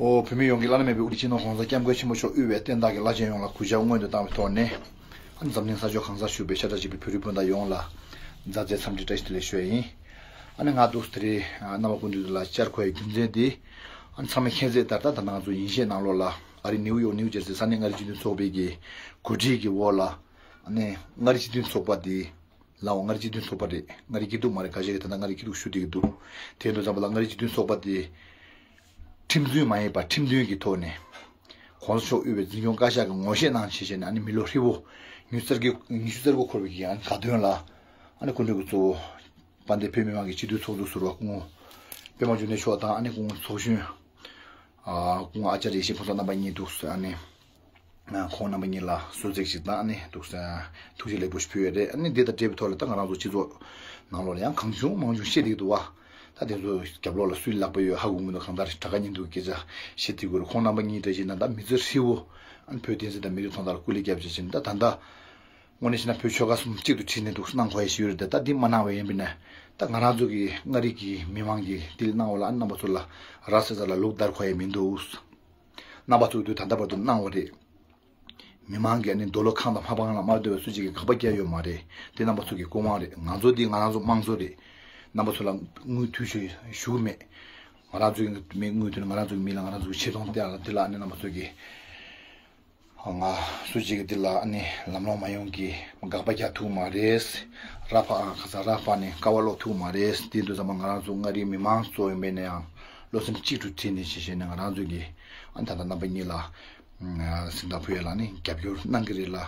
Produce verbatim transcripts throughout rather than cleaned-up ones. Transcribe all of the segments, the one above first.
ཨོ། བོད་མི་ཡོངས་ཀྱི་བླ་ན་མེད་པའི་དབུ་ཁྲིད་སྤྱི་ནོར་༸གོང་ས་༸སྐྱབས་མགོན་ཆེན་པོ་མཆོག་དབུས་པའི་བསྟན་བདག་གི་བླ་ཆེན་ཡོངས་ལ་གུས་ཕྱག་སྔོན་དུ་བཏང་བའི་ཐོག་ནས། ཨ་ནི་འཛམ་གླིང་ས་ཕྱོགས་གང་སར་བཞུགས་པའི་ཤ་ཁྲག་གཅིག་པའི་བོད་རིགས་སྤུན་ཟླ་ཡོངས་ལ་མཛའ་བརྩེའི་འཚམས་འདྲི་བཀྲ་ཤིས་བདེ་ལེགས་ཞུ་ཡ་ཡིན། ཨ་ནི་ང་འདུག་དེ་རིང་རྣམ་པ་སྐུ་མདུན་ལ་བཅར་དགོས་ཡའི་རྒྱུ་མཚན་དེ། ཨ་ནི་ཚང་མས་མཁྱེན་གསལ་ལྟར་ད་ད་ལྟ་ང་ཚོ་ཡིན་ཤེས་ནང་ལོགས་ལ་ཨ་རི་ནིའུ་ཡོག་ནིའུ་ཇར་སི་ས་གནས་མངའ་རིས་སྤྱི་མཐུན་ཚོགས་པའི་གི་གོ་སྒྲིག་གི་འོག་ལ། ཨ་ནི་མངའ་རིས་སྤྱི་མཐུན་ཚོགས་པ་དེ། ལའོ། མངའ་རིས་སྤྱི་མཐུན་ཚོགས་པ་རེད། མངའ་རིས་སྐྱིད་སྡུག་མ་རེད། ཁ་ཤས་ཀྱིས་ད་ལྟ་མངའ་རིས་སྐྱིད་སྡུག་ཞུ་བསྡད་ཀྱི་འདུག་དེ་ཡིན་དུས་ཙམ་པ་ལ་མངའ་རིས་སྤྱི་མཐུན་ཚོགས་པ་དེ་ཁྲིམས་རྩོད་མ་ཡིན་པར་ཁྲིམས་མཐུན་གྱི་ཐོག་ནས་༸གོང་ས་མཆོག་དབུས་པའི་འཛིན་སྐྱོང་བཀའ་ཤག་གིས་ངོ་ཤེས་གནང་བྱས་བྱས་ནས། ཨ་ནི་མི་ལོ་ཧྲིལ་པོ་ཉི་ཤུ་རྩ་དགུ་འཁོར་བའི་གི་ཨ་ནི་དགའ་སྟོན་ལ། ཨ་ནི་སྐུ་མདུན་གྱི་གཙོ་བོ་དཔལ་ལྡན་བོད་མི་མང་གི་སྤྱི་འཐུས་ཚོགས་གཙོ་ཟུར་པ་སྐུ་ངོ་པད་མ་འབྱུང་གནས་མཆོག་དང་། ཨ་ནི་སྐུ་ངོ་ཚོགས་གཞོན། ཨ། སྐུ་ངོ་ཨ་ཙརྱ་ཡེ་ཤེས་ཕུན་ཚོགས་རྣམ་པ་གཉིས་འདུག་ཨ་ནི། ཁོང་རྣམ་པ་གཉིས་ལ་གསོལ་ཚིགས་ཤིག་དང་། ཨ་ནི་འདུག་སེ་ཐུགས་རྗེ་ལེགས་འབུལ་ཞིག་ཕུལ་ཡོད་རེད། ཨ་ནི་འདི་དང་འབྲེལ་བའི་ཐོག་ལ་ད་ང་རང་ཚོ་སྤྱི་ཚོགས་ནང་ལོགས་ལ་ཡང་གང་བྱུང་མང་བྱུང་བཤད་བསྡད་ཀྱི་འདུག་བ། ད་དེ་ཚོ་རྒྱབ་ལོགས་ལ་སུའི་ལག་པ་ཡོད་ཧ་གོ་གི་མི་འདུག་གང་ལྟར་དྲག་ག་ཉིན་འདུག་སྐད་ཆ་བཤད་བསྡད་ཀྱི་ཡོད་རེད། ཁོང་རྣམ་པ་གཉིས་འདྲ་བྱས་ན་ད་མི་ཚེ་ཧྲིལ་པོ་ཨ་ནི་བོད་བསྟན་སྲིད་དང་མི་རིགས་མཐོང་དག་ལ་སྐུ་ལས་བརྒྱབ་བྱས་ཕྱིན། ད་ད་ལྟ་དངོས་གནས་བྱས་ན་བོད་ཆོལ་ཁ་གསུམ་གཅིག་ཏུ་དྲིལ་ནས་འདུག་གནང་དགོས་ཡ་ཞིག་ཡོད་རེད། ད་ད་འདི་མ་གནང་བ་ཡིན་པས་ན། ད་ང་རང་ཚོ་གི་མངའ་རིས་ཀྱི་མི་མང་གིས་འདི་གནང་བ་ལ་ཨ་ནི་རྣམ་པ་ཚོ་ལ་ར་ས་ས་ལ་ལུག་བདར་དགོས་ཡ་མི་འདུག་རྣམ་པ་ཚོ་དུས་ད་ལྟ་བར་དུ་གནང་བ་རེད། མི་མང་གི་ཨ་ནི་རྡོ་ལོག་ཁང་དང་ལྷ་ཁང་ལ་མ་སྡོད་པའི་སུ་གཅིག་གིས་དགག་པ་བརྒྱབ་ཡོད་མ་རེད། དེ་རྣམ་པ་ཚོ་གི་སྐུ་དབང་རེད། ང་ཚོ་འདི་ང་རང་ཚོ་དམངས་གཙོ་རེད། རྣམ་པ་ཚོ་ལ་དངུལ་དུས་ཚོད་ཞུ་གི་མེད། ང་རང་ཚོ་གི་མི་དངུལ་དུས་ང་རང་ཚོ་གི་མི་ལ་ང་རང་ཚོ་གི་ཆེ་མཐོང་སྟེར་ཡ་ལ་འདི་ལ་ཨ་ནི་རྣམ་པ་ཚོ་གི། ང་སུ་གཅིག་གིས་འདི་ལ་ཨ་ནི་ལམ་ལྷོང་མ་ཡོང་གི་དགག་པ་རྒྱག་ཐུབ་མ་རེད། ར་ཕ་ཨ་ཁ་ས་ར་ཕ་ནས་ཀ་བ་ལོག་ཐུབ་མ་རེད། དེ་དུས་ཙམ་པ་ང་རང་ཚོ་མངའ་རིས་མི་མང་གཙོ་ཡིན་པས་ན་ཡང་བློ་སེམས་གཅིག་ཏུ་དྲིལ་ནས་བྱས་བྱས་ནས་ང་རང་ཚོ་གི་ཨ་ནི་ད་ལྟ་རྣམ་པ་གཉིས་ལ། གཟེངས་རྟགས་ཕུལ་ཡ་ལ་ནི་རྒྱབ་སྐྱོར་གནང་གི་རེད་ལ།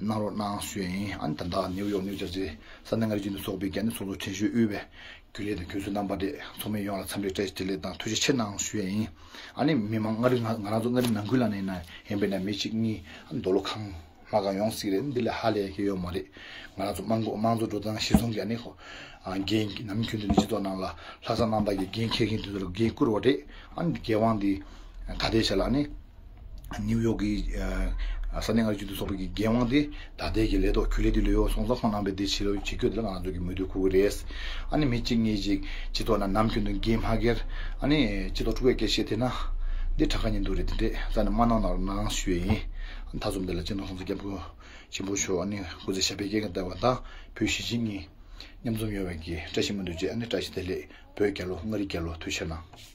གནང་རོགས་གནང་ཞུ་ཡ་ཡིན། ཨ་ནི་ད་ལྟ་ནིའུ་ཡོག་ནིའུ་ཇར་སི་ས་གནས་མངའ་རིས་སྤྱི་མཐུན་ཚོགས་པའི་གི་ཨ་ནི་ཚོགས་གཙོ་དྲན་གསོའི་དབུས་པའི་རྒྱུན་ལས་དང་རྒྱུན་ཟུར་རྣམ་པ་རེད། ཚོགས་མི་ཡོངས་ལ་འཚམས་འདྲི་བཀྲ་ཤིས་བདེ་ལེགས་དང་ཐུགས་རྗེ་ཆེ་གནང་ཞུ་ཡ་ཡིན། ཨ་ནི་མི་མང་མངའ་རིས་ང་ང་རང་ཚོ་མངའ་རིས་ནང་ཁུལ་ལ་ནི་ཡིན་ན་ཡིན་པས་ན་མི་གཅིག་གཉིས་ཨ་ནི་རྡོ་ལོག་ཁང་ལྷ་ཁང་ཡོང་སྲིད་རེད། འདི་ལས་ཧ་ལས་ཀྱི་ཡོད་མ་རེད། ང་རང་ཚོ་དམངས་དམངས་གཙོ་འགྲོ་སྟངས་གཞི་བཟུང་གི་ཨ་ནི་ཁོ། ཨ། འགན་ནམ་རྒྱུན་དུ་ནི་སྤྱི་ཚོགས་ནང་ལ་ལྷག་བསམ་རྣམ་དག་གིས་འགན་འཁྱེར་མཁན་དེ་ཚོ་ལ་འགན་བསྐུར་བ་རེད། ཨ་ནི་འགན་དབང་འདི་ད་ལྟའི་ཆ་ལ་ཨ་ནི་ནིའུ་ཡོག་གི་ཨ་ས་གནས་མངའ་རིས་སྤྱི་མཐུན་ཚོགས་པའི་གི་འགན་དབང་འདི་ད་ལྟའི་གི་ལས་ཐོག་རྒྱུན་ལས་འདི་ལོས་ཡོད་སོང་ཙང་ཁོང་རྣམ་པས་འདི་བྱེད་ལོ་བྱེད་རྒྱུ་འདི་ལ་ང་རང་ཚོ་གི་མོས་མཐུན་ཁུར་གི་རེད། ཨ་ནི་མི་གཅིག་གཉིས་ཅིག་སྤྱི་ཚོགས་ནང་ནམ་རྒྱུན་དུ་འགན་མ་འཁྱེར། ཨ་ནི་སྤྱི་ཚོགས་དཀྲུག་པའི་སྐད་ཆ་དེ་ན་འདི་དྲག་ག་ཉིན་འདུག་རེད། དེ་འདྲས་རྩ་ནས་མ་གནང་ན་རོགས་གནང་ཞུ་ཡ་ཡིན། ཨ་ནི་མཐའ་མཚམས་འདི་ལ་སྤྱི་ནོར་༸གོང་ས་༸སྐྱབས་མགོན་ཆེན་པོ་མཆོག་ཨ་ནི་སྐུ་ཚེ་ཞབས་པད་བསྐལ་བརྒྱར་བརྟན་པ་དང་བོད་གཞིས་བྱེས་གཉིས་མཉམ་འཛོམས་ཡོང་བའི་གི་བཀྲ་ཤིས་སྨོན་འདུན་བཅས། ཨ་ནི་བཀྲ་ཤིས་བདེ་ལེགས། བོད་རྒྱལ་ལོ། མངའ་རིས་རྒྱལ་ལོ། ཐུགས་རྗེ་གནང་།